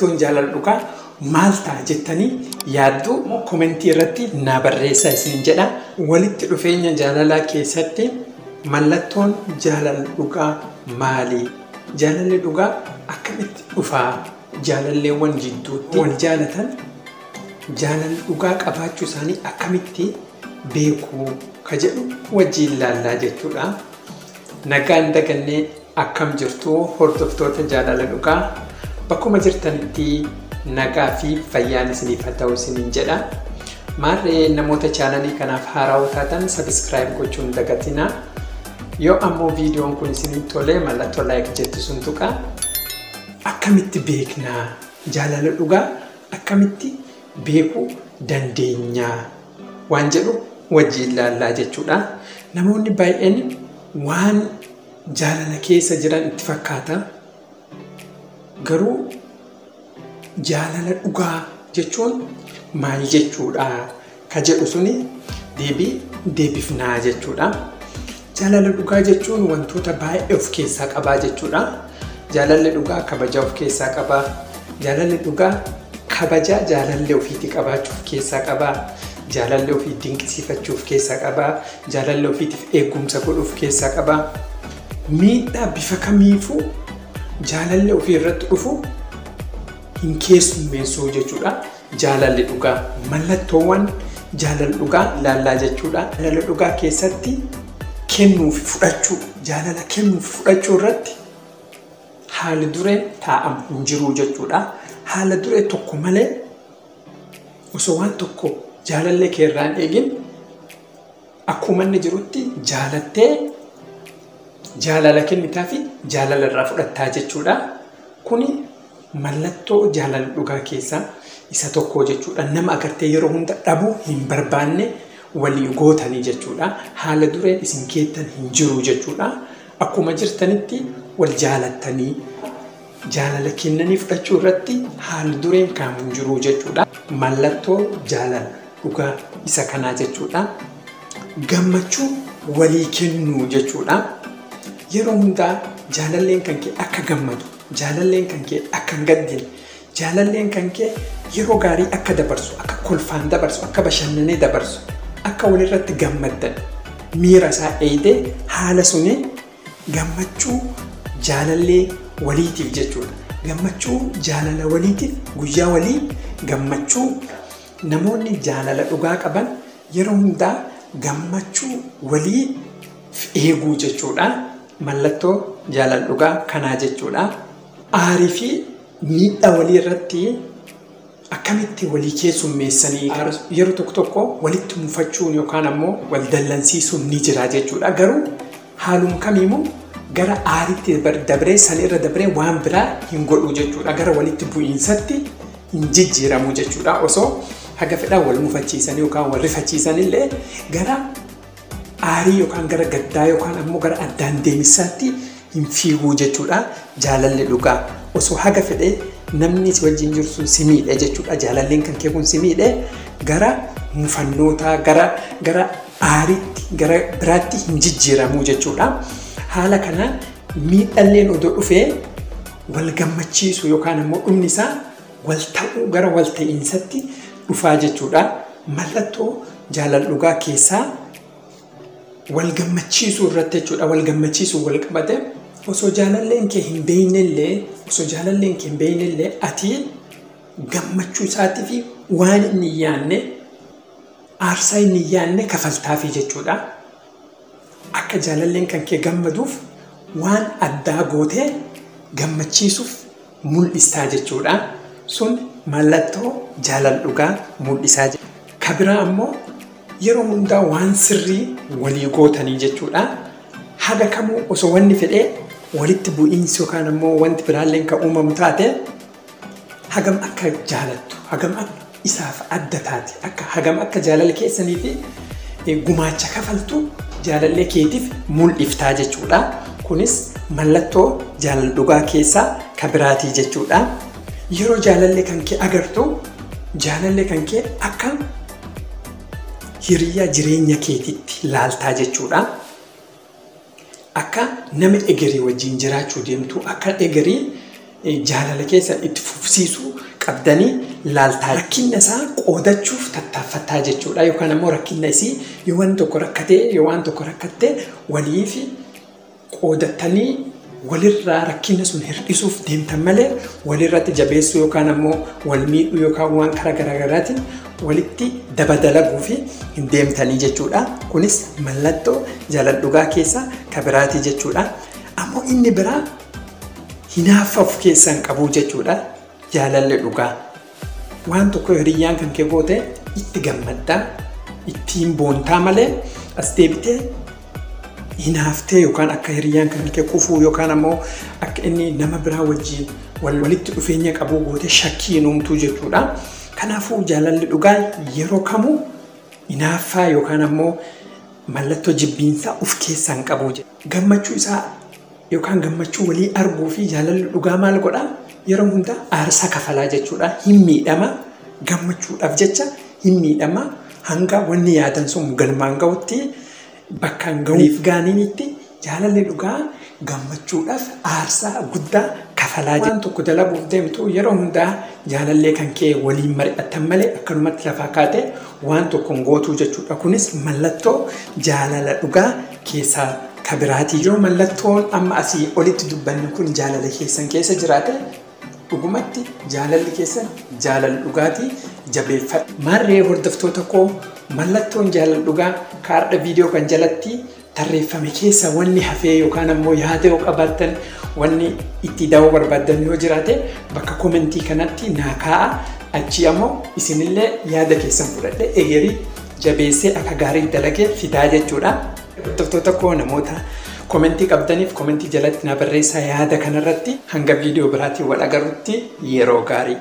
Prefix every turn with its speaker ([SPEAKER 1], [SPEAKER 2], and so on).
[SPEAKER 1] Mallattoon jaalala dhugaa maal ta'a jettanii yaaddu komentii irratti naa barreessaa isiniin jedha. Walitti dhufeenya jaalalaa keessatti mallattoon jaalala dhugaa maali? Jaalalli dhugaa akkamitti dhufaa? Jaalalleewwan jidduutti wal jaalatan jaalala dhugaa qabaachuu isaanii akkamitti beekuu ka jedhu wajjiin laallaa jechuudha. Nagaan dagannee akkam jirtu hordoftoota jaalala dhugaa bakkuma jirtanitti nagaa fi fayyaan isiniif haa ta'u isiniin jedha. Maarree namoota chaanalii kanaaf haarawaa taatan sabiskiraayib gochuun hin dagatinaa. Yoo ammoo viidiyoon kun isinitti tole mallattoo laayik jettu sun tuqaa. Akkamitti beeknaa jaalala dhugaa akkamitti beekuu dandeenyaa waan jedhu wajjiin laallaa jechuudha. Namoonni baay'een waan jaalala keessa jiran itti fakkaata. Garuu jaalala dhugaa jechuun maal jechuudha ka jedhu suni deebii deebifnaa jechuudha. Jaalala dhugaa jechuun wantoota baay'ee of keessaa qabaa jechuudha. Jaalalli dhugaa kabaja of keessaa qabaa. Jaalalli dhugaa kabaja jaalallee ofiitii qabaachuu of keessaa qabaa. Jaalallee ofii dinqisiifachuu of keessaa qabaa. Jaalallee ofiitiif eegumsa godhuu of keessaa qabaa. Miidhaa bifa kamiifuu jaalallee ofii irratti dhufu hin keessummeessuu jechuudha. Jaalalli dhugaa mallattoowwan jaalala dhugaa ilaallaa jechuudha. Jaalala dhugaa keessatti kennuu fi fudhachuu jaalala kennuu fi fudhachuu irratti haala duree taa'amu hin jiru jechuudha. Haala duree tokko malee osoo waan tokko jaalallee kee irraa hin eegin akkuma inni jirutti jaalattee jaalala kennitaa fi jaalala irraa fudhattaa jechuudha. Kuni mallattoo jaalala dhugaa keessaa isa tokko jechuudha. Nama agartee yeroo hunda dhabuu hin barbaanne walii gootanii jechuudha. Haala dureen isin keettan hin jiru jechuudha. Akkuma jirtanitti wal jaalattanii jaalala kennanii fudhachuu irratti haala dureen kaamu hin jiru jechuudha. Mallattoo jaalala dhugaa isa kanaa jechuudha. Gammachuu walii kennuu jechuudha. Yeroo hundaa jaalalleen kan kee akka gammadu, jaalalleen kan kee akka hin gaddine, jaalalleen kan kee yeroo gaarii akka dabarsu, akka kolfaan dabarsu, akka bashannanee dabarsu, akka walirratti gammaddan miira isaa eegdee haala suni gammachuu jaalallee waliitiif jechuudha. Gammachuu jaalala waliitiif guyyaa walii gammachuu namoonni jaalala dhugaa qaban yeroo hundaa gammachuu walii eeguu jechuudha. Mallattoo jaalala dhugaa kanaa jechuudha. Aarii fi miidhaa walii irratti akkamitti walii keessummeessanii yeroo tokko tokko walitti mufachuun yookaan ammoo wal dallansiisuun ni jira jechuudha. Garuu haaluma kamiimuu gara aariitti dabree san irra dabree waan biraa hin godhu jechuudha. Gara walitti bu'iinsatti hin jijjiiramu jechuudha. Osoo haga fedhan wal mufachiisanii yookaan wal rifachiisanillee gara aarii yookaan gara gaddaa yookaan ammoo gara addaan deemisaatti hin fiiguu jechuudha. Jaalalli dhugaa osoo haga fedhee namni si wajjin jiru sun si miidhe jechuudha. Jaalalleen kan kee kun si miidhe gara mufannootaa gara aariitti gara biraatti hin jijjiiramu jechuudha. Haala kanaan miidhalleen odoo dhufee wal gammachiisu yookaan ammoo dhumni isaa wal ta'uu gara wal ta'iinsatti dhufaa jechuudha. Mallattoo jaalala dhugaa keessaa wal gammachiisuu irratti jechuudha. Wal gammachiisuu wal qabate osoo jaalalleen kee hin beeknellee osoo jaalalleen kee hin beeknellee ati gammachuu isaatii fi waan inni hin yaadne aarsaa inni hin yaadne kafaltaafi jechuudha. Akka jaalalleen kan kee gammaduuf waan addaa gootee gammachiisuuf mul'istaa jechuudha. Sun mallattoo jaalala dhugaa mul'isaa jechuudha. Ka biraa ammoo yeroo hundaa waan sirrii walii gootanii jechuudha. Haga kamuu osoo wanni fedhee walitti bu'iinsi yookaan ammoo wanti biraalleen kan uumamu taate hagam akka jaalattu, hagam akka isaaf adda taate, akka hagam akka jaalala keessanii fi gumaacha kafaltu jaalallee keetiif mul'iftaa jechuudha. Kunis mallattoo jaalala dhugaa keessaa ka biraatii jechuudha. Yeroo jaalallee kan kee agartu jaalallee kan kee akka hiriyaa jireenya keetiitti laaltaa jechuudha. Akka nama egerii wajjin jiraachuu deemtu, akka egerii jaalala keessan itti fufsiisuu qabdanii laaltaa. Rakkina isaa qoodachuuf tattaaffataa jechuudha. Yookaan ammoo rakkina isii yoo waan tokko rakkatee yoo waan tokko rakkattee waliif qoodattanii walirraa rakkina sun hir'isuuf deemtan malee walirratti jabeessuu yookaan ammoo wal miidhuu yookaan waan karaa garaagaraatiin walitti dabadalaguu fi hin deemtanii jechuudha. Kunis mallattoo jaalala dhugaa keessaa ka biraatii jechuudha. Ammoo inni biraa hinaaffaa of keessaa hin qabu jechuudha. Jaalalli dhugaa. Waan tokko hiriyyaan kan kee goote itti gammaddaa, ittiin boontaa malee as deebitee hinaaftee yookaan akka hiriyyaan kan kee kufuu yookaan ammoo akka inni nama biraa wajjin walitti dhufeenya qabu goote shakkii hin uumtuu jechuudha. Kanaafuu jaalalli dhugaa yeroo kamuu hinaaffaa yookaan ammoo mallattoo jibbiinsaa of keessaa hin qabu. Gammachuu isaa yookaan gammachuu walii arguu fi jaalalli dhugaa maal godhaa? Yeroo hunda aarsaa kafalaa jechuudha. Hin miidhama gammachuudhaaf jecha hin miidhama hanga wanni yaadan sun galmaan ga'utti bakka hin ga'uuf gaaniinitti jaalalli dhugaa gammachuudhaaf aarsaa guddaa kafalaa jechuudha. Waan tokko dalaguuf deemtu yeroo hundaa jaalallee kan kee waliin mari'attan malee akkanumatti lafaa kaatee waan tokko hin gootuu jechuudha. Kunis mallattoo jaalala dhugaa keessaa ka biraatii. Yoo mallattoon amma asii olitti dubbanne kun jaalala keessan keessa jiraate dhugumatti jaalalli keessan jaalala dhugaatii jabeeffadha. Maarree hordoftoota koo mallattoon jaalala dhugaa kaardha viidiyoo kan jalatti tarreeffame keessa wanni hafee yookaan ammoo yaada yoo qabaattan wanni itti daawuu barbaaddan yoo jiraate bakka komentii kanatti naa kaa'a. Achi ammoo isinillee yaada keessan fudhadhe egerii jabeessee akka gaarii dalagee fidaa jechuudha. Hordoftoota koo namoota komentii qabdaniif komentii jalatti na barreessaa yaada kanarratti hanga viidiyoo biraatiin wal agarrutti yeroo gaarii.